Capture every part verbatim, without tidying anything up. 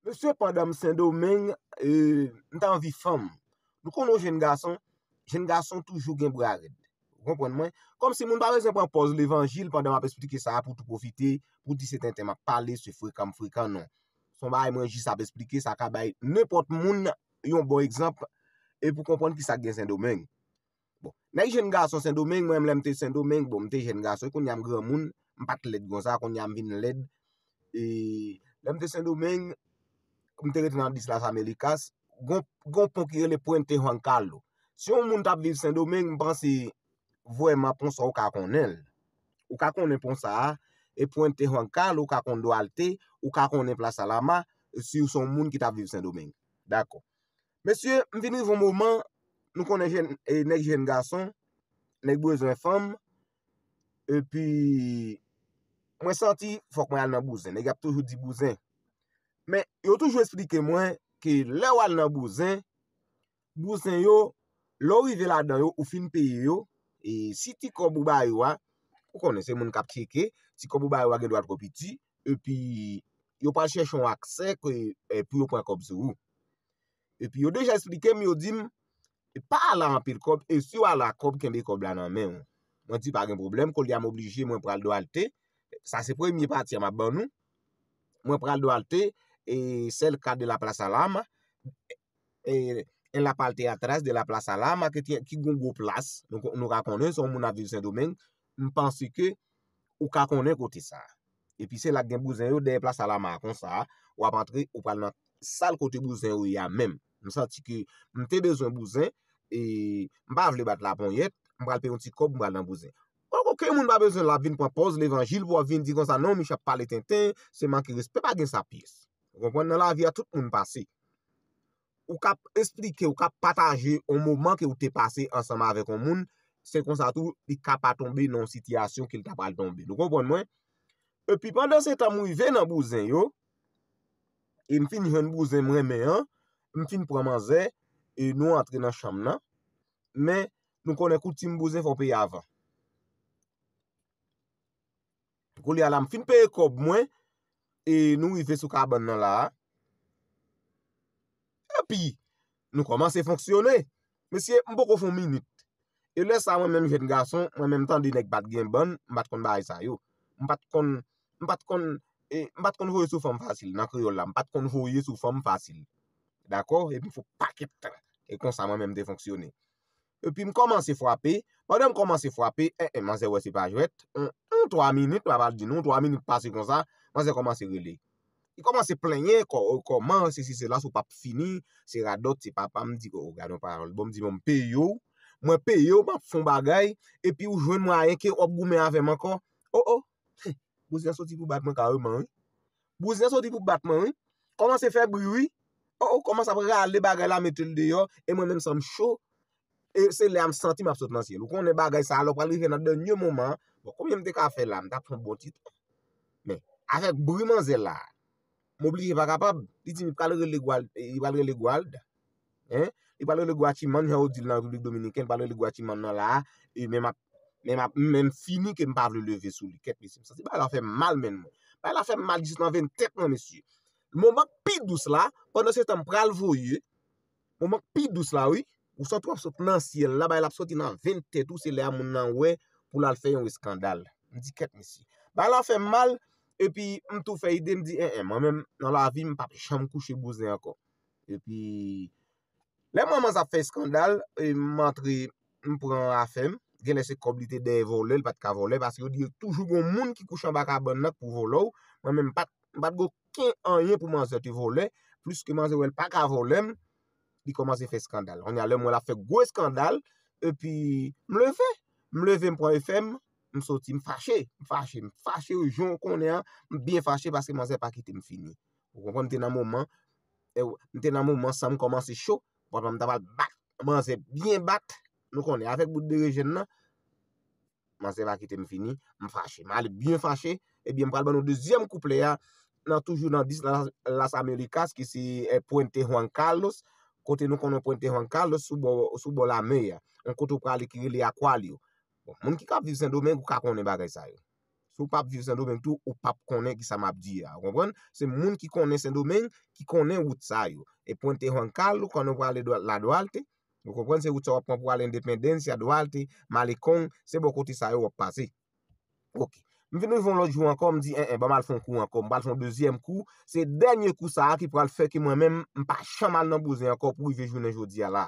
Mesye, pandan m Sendomeng, e, m ta anvi fanm. Nou konnen yon jenn gason, jenn gason toujou gen bra rèd. Ou konprann mwen? Kòmsi moun pa bezwen pran pòz levanjil pandan m ap esplike sa a pou tou pwofite, pou di se tenten m ap pale, se frekan m frekan, non. Se yon bagay mwen jis ap esplike, sa ka bay nenpòt moun yon bon egzanp, e pou konprann kisa k gen Sendomeng. Bon, nèg jenn gason Sendomeng, mwen menm lè m te Sendomeng, bon, m te jenn gason, kounye a m granmoun, m pa t lèd konsa, kounye a m vin lèd. E lè m te Sendomeng, m te rete nan dis Las Americas, gon, gon pon ki rele Puente Juan Carlos. Si yon moun t ap viv Sendomeng, m panse vrèman pon sa ou ka konnen l. Ou ka konnen pon sa a, e Puente Juan Carlos, ou ka konn Duarte, ou ka konnen Plas Alama, si w se yon moun ki t ap viv Sendomeng. Dakò. Mesye, m vin rive yon moman, nou konnen jenn, e, nèg jenn gason, nèg bezwen fanm, epi mwen santi fòk mwen al nan bouzen. Nèg ap toujou di bouzen. Men yo toujou esplike mwen ke lè w al nan bouzen, bouzen yo, lè w rive ladan yo, ou fin peye yo, e si ti kòb ou ba yo a, ou konnen se moun k ap tcheke, ti kòb ou ba yo a gen dwa twò piti, epi yo pral chèche yon aksè ke, e, pou yo pran kòb sou ou. Epi yo deja esplike m, yo di m, pa al a anpil kòb, e si w al a kòb, kenbe kòb la nan men w. Mwen di pa gen pwoblèm, kounye a m oblije, mwen pral Duarte. Sa se premye pati a m ap ban nou. Mwen pral Duarte, e cerca de la Plaza Lama, e, en la parte atrás de la Plaza Lama, ki, ki gon gwo plas. Nou, nou ka konnen, se yon moun ap viv Sendomeng. M panse ke ou ka konnen kote sa a. Epi se la k gen bouzen yo dèyè Plas Alama a konsa, w ap antre, ou pral nan sal kote bouzen yo ye a menm. M santi ke m te bezwen bouzen, e m pa vle bat laponyèt, m pral peye yon ti kòb, m pral nan bouzen. Okenn moun pa bezwen l ap vin pran pòz levanjil pou w ap vin di konsa, non, Michel ap pale tenten, se manke respè, pa gen sa pyès. Ou konprann, nan lavi a, tout moun pase. Ou ka esplike, ou ka pataje yon moman ke ou te pase ansanm avèk yon moun, se konsa tou, li ka pa tonbe nan yon sitiyasyon ke l ta pral tonbe. Nou konprann mwen? Epi pandan se tan m rive nan bouzen yo, e m fin jwenn bouzen m renmen an, m fin pran manzè, e nou antre nan chanm nan, men nou konnen koutim bouzen fò w peye avan. Kounye a la, m fin peye kòb mwen, e nou rive sou kabann nan la a. Epi, nou kòmanse fonksyone. Mesye, m poko fè yon minit. E lè sa, mwen menm jèn gason, mwen menm tande nèg pa t gen bann, m pa t konn bagay sa yo. M pa t konn, m pa t konn, e, m pa t konn voye sou fanm fasil, nan kreyòl la, m pa t konn voye sou fanm fasil. Dakò? Epi fò pakèt tan. E konsa mwen menm te fonksyone. Epi m kòmanse frape. Pandan m kòmanse frape, en, en, manzè wè se pa jwèt. Yon, yon twa minit, m pa pral di nou, twa minit pase konsa, manzè kòmanse rele. Li kòmanse plenyen, kò-, kòman, sesi, sela, si w p ap fini, se radòt, se papa, m di, o, gade yon pawòl. Bon, m di, bon, m peye w, mwen peye w, m ap fè yon bagay, epi ou jwenn mwayen ke w ap goumen avè m ankò. O, o, bouzen an soti pou bat mwen kareman, wi. Bouzen an soti pou bat mwen, wi. Kòmanse fè bri, wi. O, o, kòmanse ap rale bagay la, mete l deyò, e mwen menm san m cho, e se lè a m santi m ap sot nan syèl. Ou konnen bagay sa a, lè w pral rive nan dènye moman an, bon, konbyen m te ka fè la, m t ap fè yon bon ti tan. Men, avèk bri manzè la, m oblije pa kapab. Li di m li pral rele Gwal-, li pral rele Gwalda. Hein? Li pral rele Gwachiman, jan yo di l nan Repiblik Dominikèn, li pral rele Gwachiman nan la a, e men m ap, men m ap, men m fini ke m pa vle leve sou li. Kèt, mesye, m santi bagay la fè m mal, menn mwen. Bagay la fè m mal jis nan venn tèt mwen, mesye. Moman k pi dous la, pandan se tan m pral voye, moman k pi dous la, wi, ou santi w ap sot nan syèl la, bagay la ap soti nan venn tèt ou, se lè a moun nan wè pou l al fè yon eskandal. M di, kèt, mesye. Bagay la fè m mal, epi m tou fè ide, m di, en, en, mwen menm, nan lavi, m p ap janm kouche bouzen ankò. Epi, lè mwen manzè ap fè eskandal, e m antre, m pran afè m. Genlè se kòb li te dèyè vòlè, li pa t ka vòlè, paske yo di yo toujou gon moun ki kouche anba kabann nan k pou vòlè w. Mwen menm, m pa t, m pa t gen okenn anyen pou manzè te vòlè, plis ke manzè wè l pa ka vòlè m, li kòmanse fè eskandal. Kounye a, lè m wè l ap fè gwo eskandal, epi m leve, m leve, m pran efè m, m soti, m fache, m fache, m fache, wi, jan w konnen an, m byen fache paske manzè pa kite m fini. Ou konprann, m te nan moman, e, m te nan moman san m kòmanse cho, papa m ta pral bat, manzè byen bat, nou konnen, avèk bout de rejèn nan, manzè pa kite m fini, m fache, m ale byen fache, ebyen, m pral ban nou dezyèm kouplè a, nan, toujou nan dis Las, Las Americas, ki se, e, Puente Juan Carlos, kote nou konnen Puente Juan Carlos sou bò, sou bò lamè a, yon kote w prale ki rele Acuario. Bon, moun ki ka viv Sendomeng, ou ka konnen bagay sa yo. Si w p ap viv Sendomeng tou, ou p ap konnen ki sa m ap di a. Ou konprann? Se moun ki konnen Sendomeng, ki konnen wout sa yo. E Puente Juan Carlos, kan nou prale dwa- la Duarte, ou konprann, se wout sa w ap pran pou ale Independencia, Duarte, Malecon, se bò kote sa yo w ap pase. Ok. M vin rive yon lòt jou ankò, m di, en, en, ban m al fè yon kou ankò. M pral fè yon dezyèm kou. Se dènye kou sa a ki pral fè ke mwen menm, m pa janm al nan Bouzen ankò pou rive jounen jodi a la.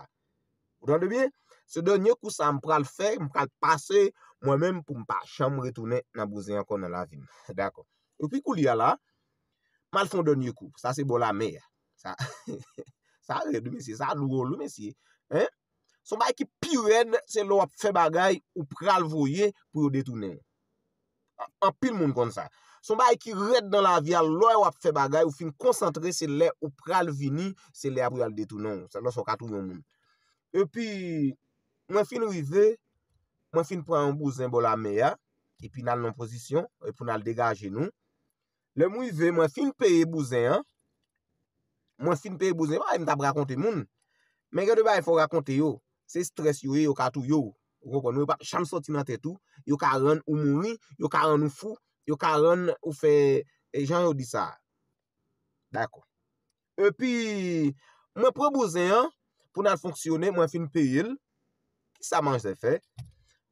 Ou tande byen? Se dènye kou sa a m pral fè, m pral pase mwen menm pou m pa janm retounen nan Bouzen ankò nan lavi m. Dakò. Epi koulye a la, m al fè yon dènye kou. Sa se bò lamè a. Sa, sa rèd, wi, mesye. Sa dwòl, wi, mesye. Hein? Se yon bagay ki pi rèd, se lè w ap fè bagay, ou pral voye pou yo detounen w. An- Anpil moun konn sa. Se yon bagay ki rèd nan lavi a, lè w ap fè bagay, ou fin konsantre, se lè ou pral vini, se lè apre y al detounen w. Se lè sa w ka touye yon moun. Epi, mwen fin rive, mwen fin pran yon bouzen bò lamè a, epi n al nan pozisyon, epi n al degaje nou. Lè m rive, mwen fin peye bouzen an, mwen fin peye bouzen, pa m t ap rakonte moun. Men gen de bagay fò w rakonte yo. Se estrès yo ye, yo ka touye w. Ou konprann? Yo p ap janm sòti nan tèt ou. Yo ka rann ou mouri, yo ka rann ou fou, yo ka rann ou fè, e, jan yo di sa. Dakò. Epi, mwen pran bouzen an pou n al fonksyone, mwen fin peye l. Kisa manzè fè?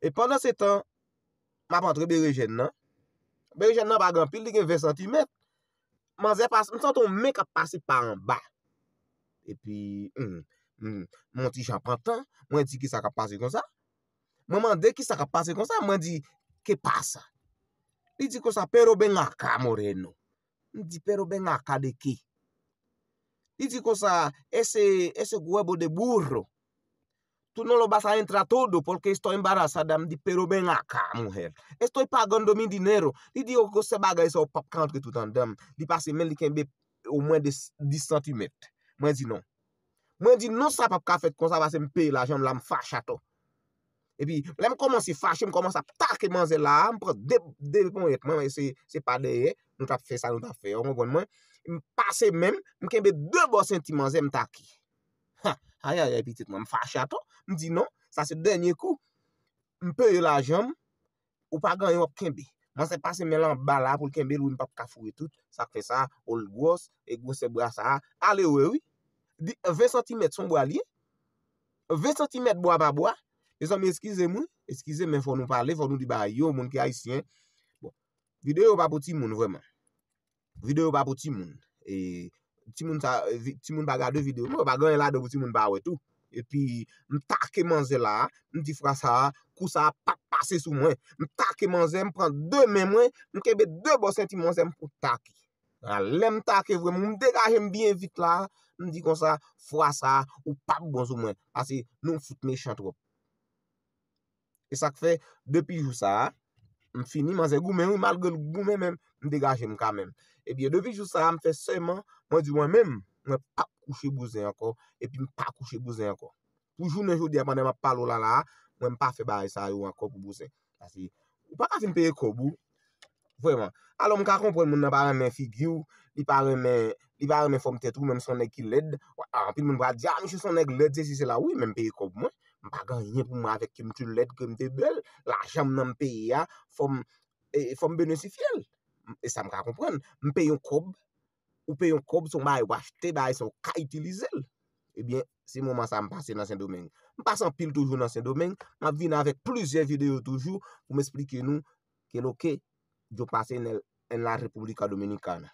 E pandan se tan, m ap antre berejèn nan. Berejèn nan pa gen anpil, li gen ven santimèt. Manzè pase, m santi yon men k ap pase pa anba. Epi, hmm, hmm, m yon ti jan pran tan, mwen di kisa k ap pase konsa. Mwen mande kisa k ap pase konsa, mwen di, ¿qué pasa? Li di konsa, "Pero ven acá, moreno." M di, "Pero ven acá de qué?" Li di konsa, "Ese, ese huevo de burro. Tú no lo vas a entrar todo porque estoy embarazada." M di, "Pero ven acá, mujer. Estoy pagando mi dinero." Li di, "Yo, gwosè bagay sa, ou p ap ka antre tout anndan m." Li pase men, li kenbe omwen de dis santimèt. Mwen di, "Non." Mwen di, "Non, sa p ap ka fèt konsa, paske m peye lajan m la, m fache atò." Epi, lè m kòmanse fache, m kòmanse ap take manzè la, m pran de, de ponyèt mwen, se, se pa dèyè, nou t ap fè sa, nou t ap fè, ou konprann mwen? M pase men m, m kenbe de bò senti manzè, m take. Ha, ayayay, pitit mwen, m fache atò. M di, "Non, sa se dènye kou." M peye lajan m, ou pa gen anyen w ap kenbe. Manzè pase men l anba la pou l kenbe l, wi, m p ap ka foure tout. Sa k fè sa, o l gwòs, e gwosè bra sa a, ale wè, wi. Di, ven santimèt se yon bra l ye. Ven santimèt bwa pa bwa. Mezanmi, eskize m, wi. Eskize m, men fò nou pale, fò nou di bagay yo, moun ki ayisyen. Bon, videyo pa pou timoun, vrèman. Videyo pa pou timoun. E timoun sa, vi- timoun pa gade videyo. Non, pa gen anyen ladan pou timoun pa wè tou. Epi, m take manzè la, m di fwa sa, kou sa p ap pase sou mwen. M take manzè, m pran de men mwen, m kenbe de bò senti manzè m pou take. A, lè m take vrèman, m degaje m byen vit la, m di konsa, fwa sa, ou p ap bon sou mwen. Paske nou fout mechan twòp. E sa k fè, depi jou sa a, m fini, manzè goumen, wi, malgre l goumen, men m degaje m kanmenm. Ebyen, depi jou sa a, m fè sèman, mwen di mwen menm, mwen p ap kouche bouzen ankò, epi m pa kouche bouzen ankò. Pou jounen jodi a, pandan m ap pale w la la a, mwen m pa fè bagay sa yo ankò pou bouzen. Paske ou pa ka fin peye kòb ou, vrèman. Alò, m ka konprann moun nan pa renmen figi w, li pa renmen, li pa renmen fòm tèt ou, menm si w se yon nèg ki lèd. Anpil moun pral di, "A, misye se yon nèg lèd, sesi, sela." Wi, men m peye kòb mwen. M pa gen anyen pou mwen avèk ke m te lèd, ke m te bèl. Lajan m nan m peye a, fò m, e, fò m benesifye l. E sa m ka konprann. M peye yon kòb, ou peye yon kòb, se yon bagay ou achte, bagay sa ou ka itilize l. Ebyen, se moman sa a m pase nan Sendomeng. M pase anpil toujou nan Sendomeng. M ap vin avèk plizyè videyo toujou pou m esplike nou ke lo ke yo pase nan, en la República Dominicana.